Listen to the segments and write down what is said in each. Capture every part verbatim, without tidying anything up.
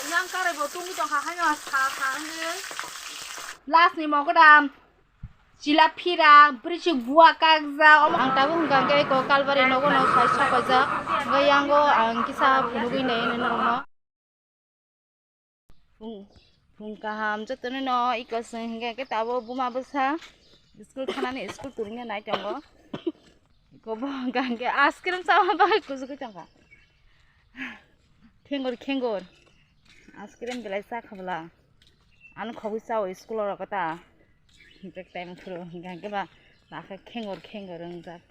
Yang karai bo tungwi tongkha haino sa sa wngwi. Last ni mogodam. Chila phira, brisik bua kakjak, omo ang tabuk hwnkha hwnkhe eko kalbari nogo no phai sokojak, hwnkhe yango ang kisa phunugwi nai norokno. Phung, phung kaham jotono no eko chwng hwnkha hwnkhe tabuk buma bwsa school thanani school turina nai tongo. Eko bo hwnkha hwnkhe ice cream chama bagwi kuchugwi tongkha. Khengor khengor. Ice cream belai cha khabla. Ano khogwi chao school o rokota. Break time phuru hwnkha hwnkhe ba nakhe khengor khengor wngjak.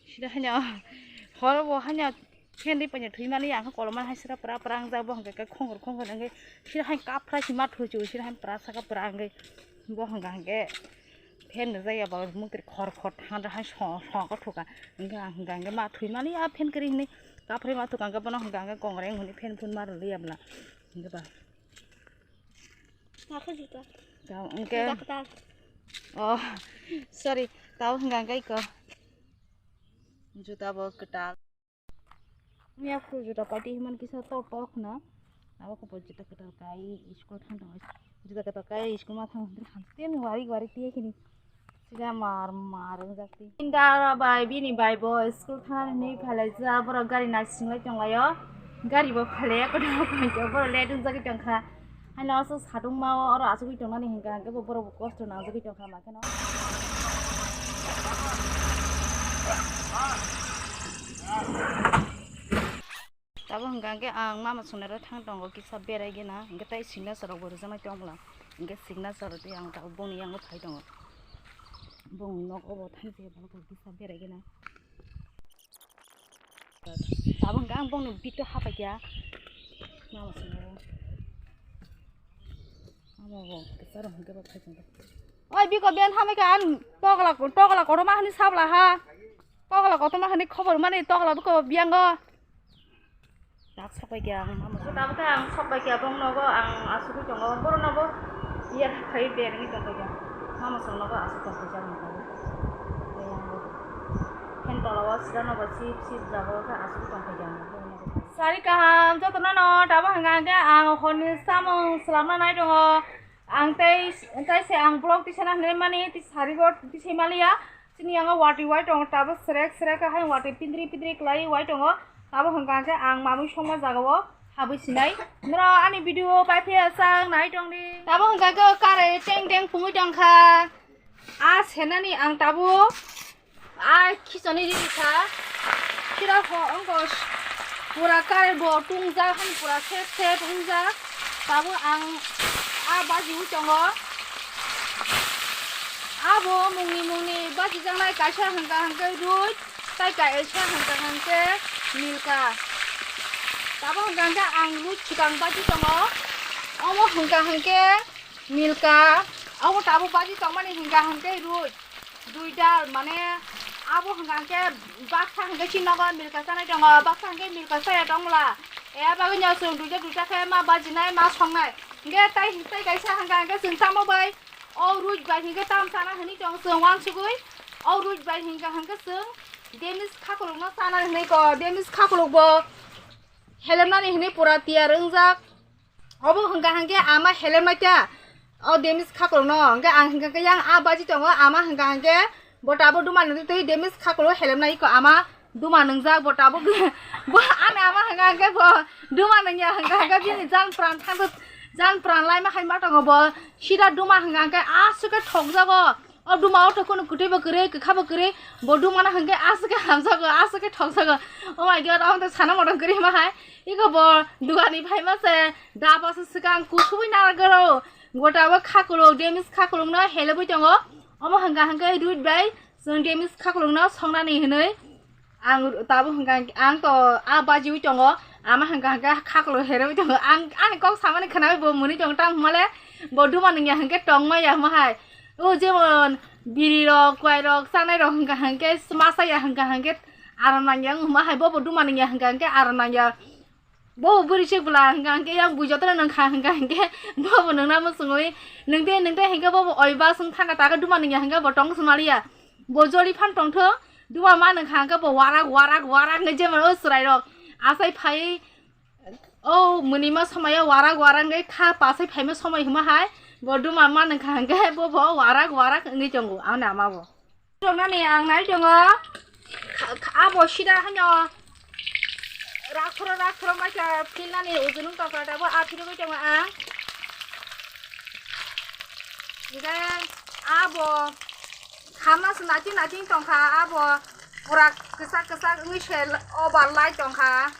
Sida haino hor bo haino fan ri paino thwi mani ang koloma hai sira pra pra wngjak bo hwnkhe khongor khongor wngwi sida hai kaphra si ma thwi chu sida hai pra saka pra wngwi bo hwnkha hwnkhe fan rijak ya ba mukti khor khor thang hai song song ka thuka hwnkhe ang hwnkha hwnkhe ma thwi mani a fan kwrwi hwnwi kaphra ma thuka hwnkhe bono hwnkha hwnkhe kongreng hwnwi fan phun ma rwli ya bwla hwnkhe ba. Nakhe juta. Tao hwnkhe. Juta kwtal. Oh, sorry. Tao hwnkha hwnkhe iko. Juta bo kwtal. Miya phuru juta party himan kisa tok tok na. Abo khe bo juta kwtal kai school thang thang. Juta kwtal kai school ma thang thang. Ten wari wari tiye kini. Sida mar mar wngjak ti. Indara bai bini bai bo school thani hinwi phailaijak, borok gari naising lai tonglaio. Gari bo phailaiya kotor kotor borok late wngjagwi tongkha. Haino aswk satung mao oro achugwi tongnani hwnkha hwnkhe bo borok bo kosto nangjagwi tongkha ma kheno. Tabuk hwnkha hwnkhe ang mama songnairok thang tongo kisa berai gena, hwnkhe tei signature rok bo rwjaknai tongmwla, hwnkhe signature rw twi ang tabuk bongni yango phai tongo, bongni nok obo thang se borok rok kisa berai gena. Tabuk hwnkhe ang bongni bito hapai kha, mama songnairok, mama bo kisa rok hwnkhe bo phai tongo. Oi biko ben hamai kha, ang tokla tokla kotorma hani sabla ha, tokla kotorma hani khobor mani tokla biko biyango. Tak sokbai khe ang mama. Tabuk khe ang sokbai khe bong nogo ang asugwi tongo. Borok nogo iya khai berengwi tongkha khe. Mama song nogo asuk tongkha khe ang nogo. Khe ang bo. Phen tola o sida nogo sip sip jago khe asugwi tongkha khe ang nogo. Sari kaham jotono no tabuk hwnkha hwnkhe ang horni samung swlamna nai tongo. Ang tei tei se ang vlog tisana hinwi mani tisari bo tisai maliya. Chini yango watwi wai tongo, tabuk srek srek khe hai watwi pindri pindri kwlai wai tongo. Tabuk hwnkha khe ang mamwi songma jaga o habwi sinai. Norok ani video bai phiya chang nai tongdi. Tabuk hwnkha khe kare teng teng pungwi tongkha. A senani ang tabuk a khichoni riri kha. Khira ho wngkha pura kare bo tungjak hani pura set set wngjak. Tabuk ang a bajiwi tongo. Abo mungni mungni bajijaknai kaisa hwnkha hwnkhe rui, tei kaisa hwnkha hwnkhe milka. Tabuk hwnkha hwnkhe ang rui swkang baji tongo. Omo hwnkha hwnkhe milka. Omo tabuk baji tongmani hwnkha hwnkhe rui. Duita mane abo hwnkha hwnkhe baksa hwnkhe chini nogo milka chanai tongo, baksa hwnkhe milka chaya tongla. Ea bagwino chwng duita duita khe ma bajinai ma songnai. Hwnkhe tei tei kaisa hwnkha hwnkhe chwng tamo bai. O rui bai hwnkhe tam sana hwnwi tong chwng uansugwi. O rui bai hwnkha hwnkhe chwng demis khakolokno chana hwnwi ko. Demis khakolok bo helemnani hwnwi pura tiyar wngjak. Obo hwnkha hwnkhe ama helemnai ta. O demis khakolokno hwnkhe ang hwnkha khe yang a baji tongo ama hwnkha hwnkhe bo tabuk duma nungwi twi demis khakolok helemnai ko ama. Duma nungjak bo tabuk. Bo ani ama hwnka hwnkhe bo duma nungya hwnka hwnkhe bini jan pran thangwi jan pran laima hai ma tongo bo. Sida duma hwnka hwnkhe aswk khe thokjago. O duma o to kunu kwtwi bo kwrwi kwkha bo kwrwi bo duma no hwnkhe aswk khe hamjago aswk khe thokjago. Oh my God, omo to sana motom kwrwi ma hai. Iko bo dugani phaima se daba se swkang kusubui narwkgwrw. Gota bo khakolok, demis khakolokno helebwi tongo. Omo hwnka hwnkhe rut bai chwng demis khakolokno songnani hwnwi. Ang tabuk hwnkha ang to a bajiwi tongo, ama hwnkha hwnkhe khakolok herwi tongo. Ang ani kok samani khwnawi bo mwnwi tongo, tamo hwnmale bo duma nungya hwnkhe tongma ya hwnma hai. O jemon biri rok, kwai rok, chanai rok hwnkha hwnkhe masa ya hwnkha hwnkhe aram nangya wng hwnma hai, bo bo duma nungya hwnkha hwnkhe aram nangya. Bo bwrwi se bwla hwnkha hwnkhe yang bui jotono nungkha hwnkha hwnkhe bo bo nungna mwswngwi nungde nungde hwnkhe bo bo oi ba swng thangkha taka duma nungya hwnkhe bo tong swmaliya. Bo joli phan tongthok, duma ma nungkha hwnkhe bo warak, warak, warak hwnkhe jemon o chwrairok. Asai phai, o mwnwima somoyo warak warak wngwi kha, pasai phaima somoi hwnma hai, bo duma manwkha hwnkhe bo bo warak warak wngwi tongo ani ama bo. Tongnani ang nai tongo, kha-, kha-, abo sida hano rakhoro rakhoro maika philnani ujulung tongkha, tabo aphirogwi tongo ang. Hwnkhe abo khamna se nating nating tongkha, abo pura kwchak kwchak wngwi se obar lai tongkha.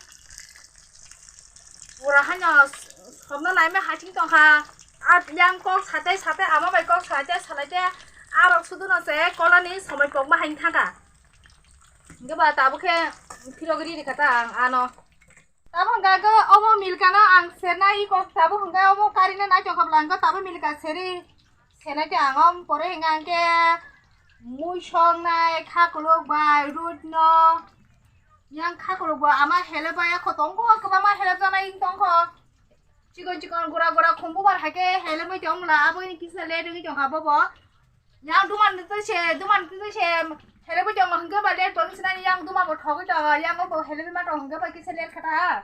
Pura haino s-, somno naima haching tongkha. A yang kok satai satai ama bai kok satai salai te arok suduno se kolani somoi pokma hain thangkha. Hwnkhe ba tabuk khe phirogwi rikha ta ang ano. Tabuk hwnkha khe omo milkano ang sernai kok tabuk hwnkha omo karina nai tongkha bwla hwnkha tabuk milka seri senai te ang om pore hwnkha hwnkhe mui songnai khakuluk bai rutno. Yang khakuluk bo ama helep bai kho tongkho, kwbangma helep janai tongkho. Chikon chikon gura gura khumbu bar haikhe helep bai tongmla, abo ini kisa let wngwi tongkha bobo. Yang duman twi se, duman twi se helep bai tongo hwnkhe ba let tong sinai yang duma bo thogwi tongo, yang bo helep ma tong hwnkhe ba kisa let kha ta.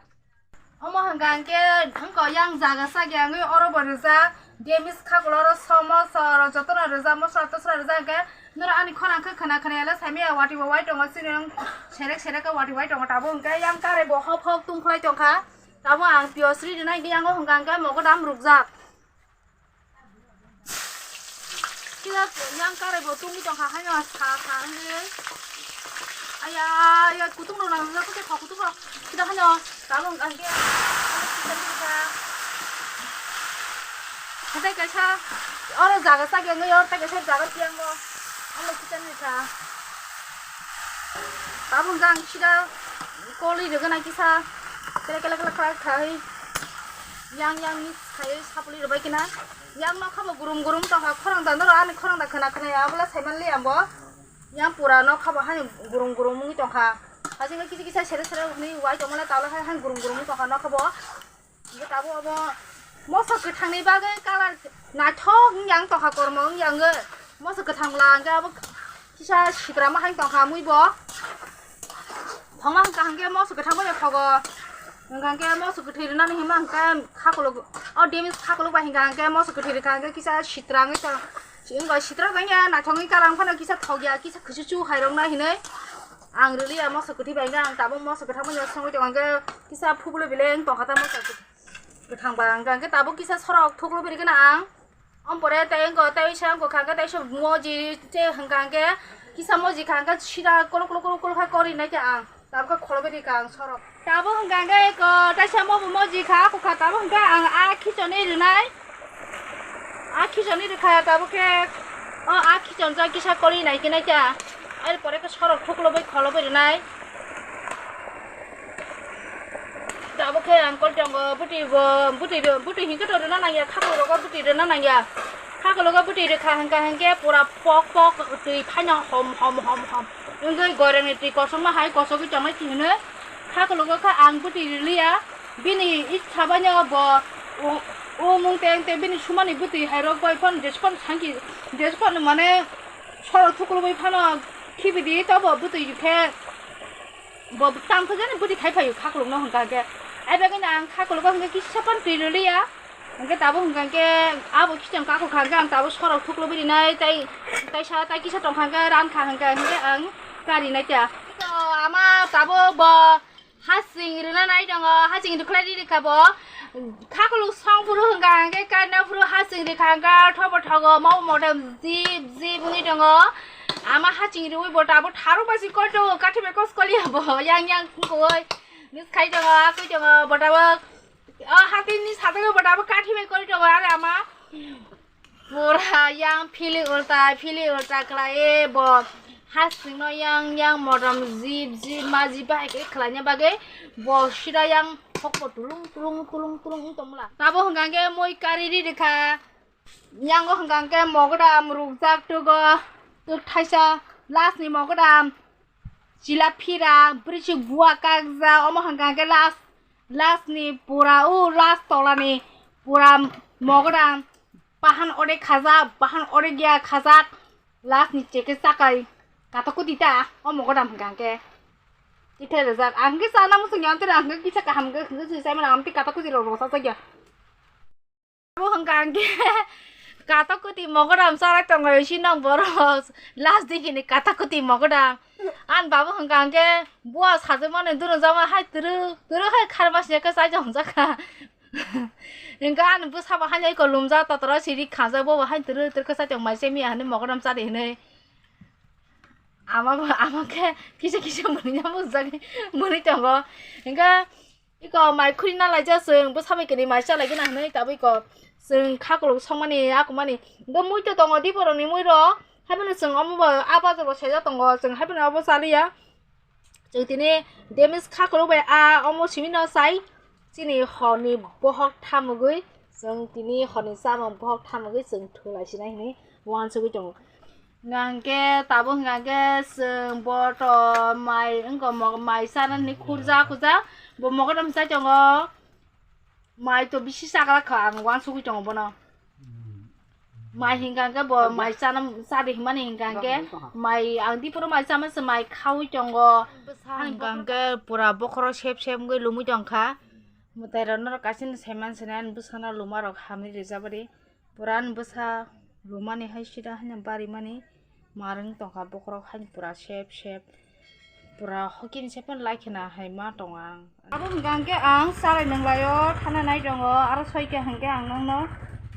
Omo hwnkha hwnkhe wngkha yang jaga sagi wngwi oro bo rijak. Demis khakulo oro somo soro jotono rijak, mosla tosla rijak hwnkhe norok ani khorang khe khwna khwna yala saimaya wati bo wai tongo chini wng serek serek khe wati wai tongo tabuk hwnkhe yang karai bo hok hok tungkhlai tongkha tabuk ang piyos ri rinai hwnkhe yang o hwnkha hwnkhe mogodam rukjak. Kisa yang karai bo tungwi tongkha haino sa sa wngwi. Aya, aya, kutung rok nang jak khe thok kutung rok. Kisa haino tabuk ang khe hatai kaisa oro jaga chak yang oro tai kaisa jaga tiyang bo. Ano kisa ni sa. Tabuk ang sida koli rwgana kisa. Kele kele kele kele khai. Yang yang ni khai sapli rwbai kina. Yang nokha bo gurum gurum tongkha, khorang da norok ani khorang da khwna khwna ya, obola saimanli ang bo. Yang pura nokha bo hani gurum gurum wngwi tongkha. Hajingo kisa kisa sere sere hwnwi wai tongmani talo hai, hai gurum gurum wngwi tongkha nokha bo. Hingke tabuk obo moso kwthangni bagwi colour naithok wngya wng tongkha, kormo wngya wngwi. Moso kwthang bwla hingke abo kisa sikrama hai tongkha mui bo. Thongma hwnkha hwnkhe moso kwthang bai thogo. Hwnkha hwnkhe moso kwthwi rwnani hima hwnkhe khakolok, o demis khakolok bai hwnkha hwnkhe moso kwthwi rwkha hwnkhe kisa sitra wngwi tong. Wngkha sitra wngya naithok wngwi kalang phano kisa thokya kisa khusu chu hai rwkna hinwi ang rwliya moso kwthwi bai hwnkhe ang tabuk moso kwthang bai songwi tongo hwnkhe kisa phublo beleng tongkha ta moso kwthang ba hwnkha hwnkhe tabuk kisa sorok thuklo biri gana ang. Ompore tei wngkha, tei wngkha, tei wngkha hwnkha hwnkhe, tei wngkha hwnkhe, kisa moji kha hwnkhe, sida kolok, kolok, kolok, kolok kha kori nai khe ang. Tabukhe kholo beri kha ang sorok. Tabuk hwnkha hwnkhe, ko, taisa mobo moji kha, ako kha, tabuk hwnkha ang a khichoni rwnai. A khichoni rwkha, tabukhe, o a khichon ja kisa kori nai khe nai khe. Ar pore khe sorok thuklo bai kholo bai rwnai. Tabuk khe ang kol tongo, bwtwi bo, bwtwi, bwtwi hinkhe to rwna nangya, khakolok rogo bwtwi rwna nangya. Khakolok o bwtwi rwkha hwnkha hwnkhe pura pok pok twi phaino hom hom hom hom. Wngwi goirangni twi kosom ma hai kosogwi tongnai twi hwnwi. Khakolok o khe ang bwtwi rwliya, bini itha baino bo o, o mung teng teng bini sumani bwtwi hai rok bai phano jesuphano sangki, jesuphano mane sorok thuklubui phano khibidi tobo bwtwi khe. Bo tang thok jani bwtwi khai phaio khakolokno hwnkha hwnkhe. Ai bagwino ang khakolok hwnkhe kisa phano twi rwliya. Hwnkhe tabuk hwnkha hwnkhe abo khicham kakhok kha hwnkhe ang tabuk sorok thuklubui rinai tei, tei sa tei kisa tongkha hwnkhe rankha hwnkhe hwnkhe ang karinai ta. To ama tabuk bo hasing rwna nai tongo, hasing rwkhlai rikha bo. Khakolok song phuru hwnkha hwnkhe kaina phuru hasing rikha hwnkhe thobo thogo mau motom jip jip wngwi tongo. Ama hasing rwui bo tabuk tharuk bai si kol tongo, kathi bai kos kol ya bo yang yang wngkoi. Nus khai tongo, akoi tongo, bo tabuk o hatini satwi bo tabuk kathi bai kol tongo are ama. Pura yang phili ulta, phili ulta khlai bo. Hasingno yang, yang modom jip, jip, ma jip bahai khe khlaina bagwi bo sida yang hokbo tulung, tulung, tulung, tulung wng tongmla. Tabo hwnkha hwnkhe moi kari ri rikha. Yango hwnkha hwnkhe mogodam rukjak tugo. Tuk thaisa last ni mogodam. Chila phira, bwrwi si bua kakjak, omo hwnkha hwnkhe last, last ni pura, o last tola ni pura mogodam. Bahan ode khajak, bahan ode giya khajak, last ni cheke chakai katok kudi ta, o mogodam hwnkha hwnkhe. Tithai rwjak. Ang khe chana muchung ya, ang tei ang khe kisa kaham khe hwnkhe se chaimani, ang tei kata kuchi rok rwchapjak ya. Abo hwnkha ang khe katok kwtwi mogodam charai tongo, bisi nang borok last di hini katok kwtwi mogodam. Ani babo hwnkha ang khe bua sajwkmani dunujama hai twrwk twrwk hai kharma siyakhe chaijak hwnjakha. Hwnkhe ani bwsabo haino eko lumjak, totoro siri khajak, bobo hai twrwk twrwk khe chai tong mai se miya hinwi mogodam chadi hinwi. Ama bo, ama khe kisa kisa mwnwi no bujak mwnwi tongo. Hwnkhe eko mai khuri na laijak chwng, bwsa bai kini mai cha laigwna hinwi tabuk eko chwng khakolok songmani akumani. Hwnkhe mui to tongo di borokni mui rok. Haibano chwng omo bo a bazar bo sejak tongo, chwng haibano obo chaliya. Chwng tini damage kha kwrwk bai a omo simi no chai. Chini horni bohok thamugwi chwng tini horni chamung bohok thamugwi chwng thulai sinai hinwi uansugwi tongo. Hwnkhe tabuk hwnkhe chwng boto mai wngkha, mai chana hinwi khurja khurja bo mogodam chai tongo. Mai to bisi chakla kha, ang uansugwi tongo bono. Mai hingka hingke bo mai chana, chadi himani hingka hingke mai ang diporo mai chama se mai khaui tongo. Bwsa hingka hingke pura bokhoro sep sep wngwi lumui tongkha. Mwtai rok norok kaisa no saiman sinai ani bwsano luma rok hamri rijabari. Pura ani bwsa lumani hai sida haino barimani. Marwng tongkha bokhorok haino pura sep sep. Pura hokini sepan lai khena hai ma tongo ang. Abo hwnkha hwnkhe ang salai nunglaio thana nai tongo, aro soikha hwnkhe ang nokno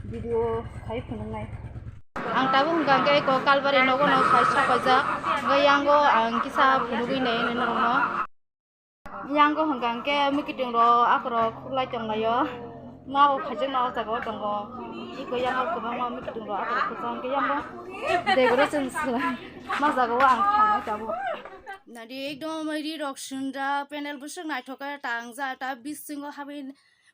video khai phunuknai. Ang tabuk hwnkha hwnkhe eko kalbari nogo no khai sokaijak, hwnkhe yango ang kisa phunugwi nai norokno. Yango hwnkha hwnkhe mwkhwtwng rok akorok khuklai tonglaio. Nogo khaijakna o jaga o tongo. Eko yango kwbangma mwkhwtwng rok akorok khukjak hwnkhe yango decoration swlai ma jaga o ang thangnai tabuk. Nadi ekdom ri rok swngjak, panel bwswk naithok khe tangjak, ta bisingo habwi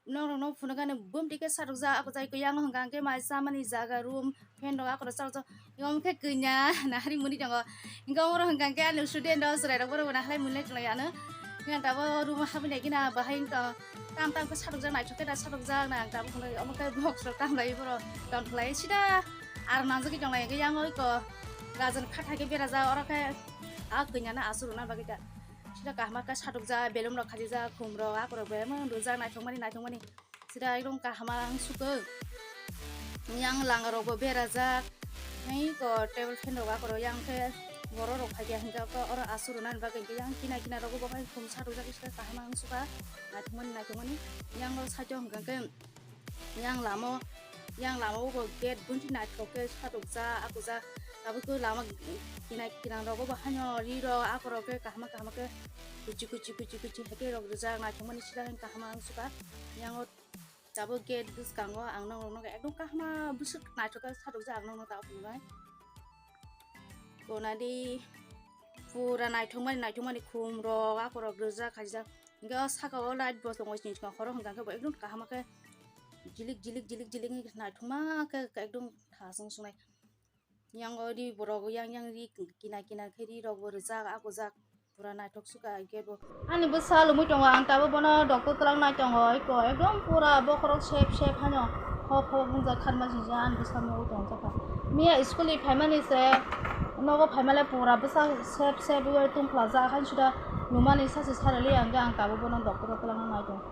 norokno phunukani bumtwi khe satukjak, ako jai khe yango hwnkha hwnkhe mai chamani jaga room. Fan rok akorok chak chak. Yom khe kanya nahari muni tongo. Hingke oro hingka hingke ani student rok chwrai rok borok bo nahalai muni lai tonglai ano. Hingke ang tabuk room o habwi nai gina bahai wngtong. Tam tam khe satok jak naithok khe da satok jak na ang tabuk hwnwi omo khe box rok tam lai borok tong thlai sida aro nangjagwi tonglai hingke yang oi ko rajon khathai khe berajak oro khe a kanya no aswk rwna bagwi da sida kaham khe satok jak belum rok khajijak khum rok akorok belai ma rwjak naithok mani naithok mani. Sida ekdom kaham ang suka. Yang langa rok bo berajak. Nai ko table fan rok akoro yang khe borok rok phai ya hingka ko oro aswk rwna ni bagwi hingke yang kina kina rogo bo hai khum sa rwjak sida kaham ang suka. Naithok mani naithok mani. Yang o side o hingka khe yang lama o, yang lama o bo gate bunti naithok khe sa rwjak ako jak. Abo khe lama kina kina rogo bo haino ri rok ako rok khe kaham kaham khe kuchi kuchi kuchi kuchi hai khe rok rwjak naithok mani sida kaham ang suka. Yang o Tabuk gate bwskango ang nokno nukha ekdom kahma bwswk naithok khe satok jak ang nokno tabuk nuknai. Konadi pura naithokmani naithokmani khum rok akorok rijak khaijak. Hingke o saka o light bo tongo chwng chwng khoro hwnkha khe bo ekdom kahama khe jilik jilik jilik jilik wngkhe naithokma khe ekdom thasung sunai. Yang o ri borok yang yang ri kina kina khe ri rok bo rijak ako jak pura naithok suka gate bo. Ani bwsa lumui tongo ang tabuk bono doctor twlang nai tongo eko ekdom pura bokhorok sep sep haino hop hop wngjak kharma sijak ani bwsa nugwi tongo jaka. Miya school ni phaimani se nogo phaimale pura bwsa sep sep wi tongphlajak haino sida lumani sachi sarili ang khe ang tabuk bono doctor twlang nai tongo.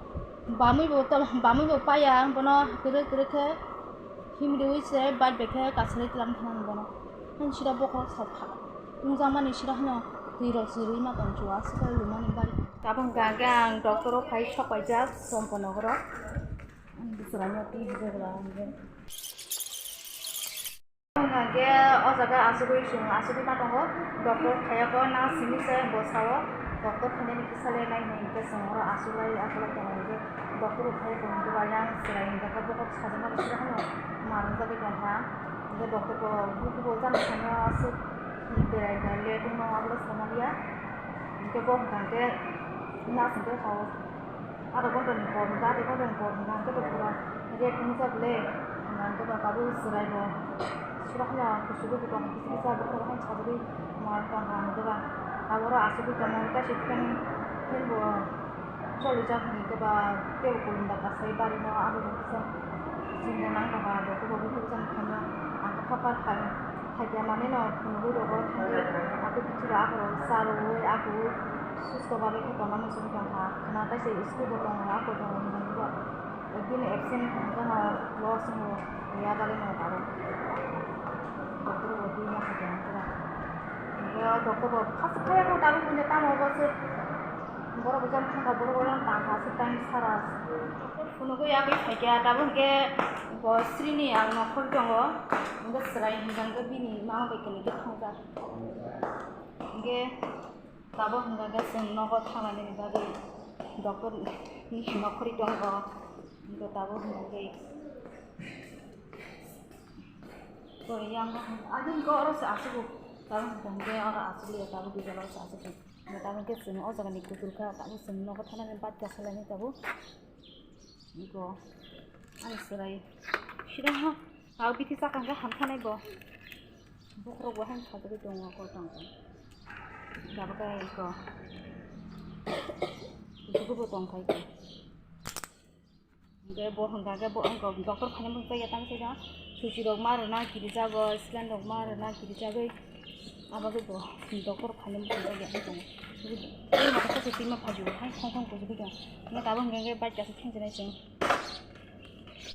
Bamwi bo bamwi bo paya bono kwrwi kwrwi khe. Himriui se bike bai khe kasari tlang thang bono. Hain sida bokhorok sa pha. Tungjakmani sida hano twi rok se rwi ma tong chua sida lumani bari. Tabuk hwnkha hwnkhe ang doctor o phai sok paijak Chompo nogoro. Ani bwswrangno twi hwnkhe bwla hwnkhe. Hwnkha hwnkhe o jaga asugui chwng asugui ma tongo. Doctor phaiya bo nurse hinwi se bo sao. Doctor phainani kisa le nai hinwi hwnkhe chwng oro asugui asugui tongo hwnkhe. Doctor bo phai bo hwnkhe ba yang chwrai hwnkhe bokhorok sajagmani sida hano ma rwjagwi tongkha. Hwnkhe doctor bo bukubo jani thangya aswk berai da le tongno abole samaliya. Hwnkhe bo hwnkha hwnkhe nurse hwnkhe sao adha ghonta ni por hwnkhe adha ghonta ni por hwnkha hwnkhe to pura red wngjak le hwnkha hwnkhe ba tabuk chwrai bo. Sida hwnba kuchugo bo tong kisa kisa bokhorok haino sajagwi ma tongkha hwnkhe ba abo oro asugwi tongo tei se fan fan bo. Choli jak ni keba tei kulum da kasai bari no abo bo kisa sinna nang kha ba do kebo bo kisa ni khaino ang kha par khai khai ya mane no phunugui rogo thangwi abo bithi rok ako rok cha rwui ako rwi Susto bagwi khe tongma muchung tongkha, khwna kaisa school bo tongo, ako tongo hinwi bo. Ekdin absent wngkha no loss wngo, ya bagwi no taro. Doctor bo twi ma kha tong kha. Hingke o doctor bo first kaya kha taro hinwi tamo bo se. Borok bo jang thangkha, borok bo jang tangkha, se time sara. Phunugwi yagwi phaikha, tabo hingke bo Srini ang nokhor tongo, hingke chwrai hingka hingke bini mama bai kani khe thangjak. Hingke Tabuk hwnka khe chwng nogo thangnani bagwi doctor ni nokhorwi tongo. Hwnka tabuk hwnka khe to yang abo hwnka oro se aswk tabuk hwnka hwnka oro aswk liya tabuk bijalo se aswk hwnka tabuk khe chwng o jaga ni kuchul kha tabuk chwng nogo thangnani bike kaisa lainai tabuk. Iko. Ani chwrai. Sida ha. Tao bithi chakang khe hamkhanai bo. Bokhorok bo haino sajagwi tongo, kol tong tong. Jabo khe iko. Kuchugo bo tong khai khe. Hingke bo hwnka khe bo iko doctor phaina muchung ya tang sida. Suchi rok ma rwna kiri jago, saline rok ma rwna kiri jagwi. Abo khe bo doctor phaina muchung ya tang tongo. Tei masa khe twi ma phaji bo hai khong khong kuchugwi tong. Hingke tabuk hingke bike kaisa thengjanai chwng.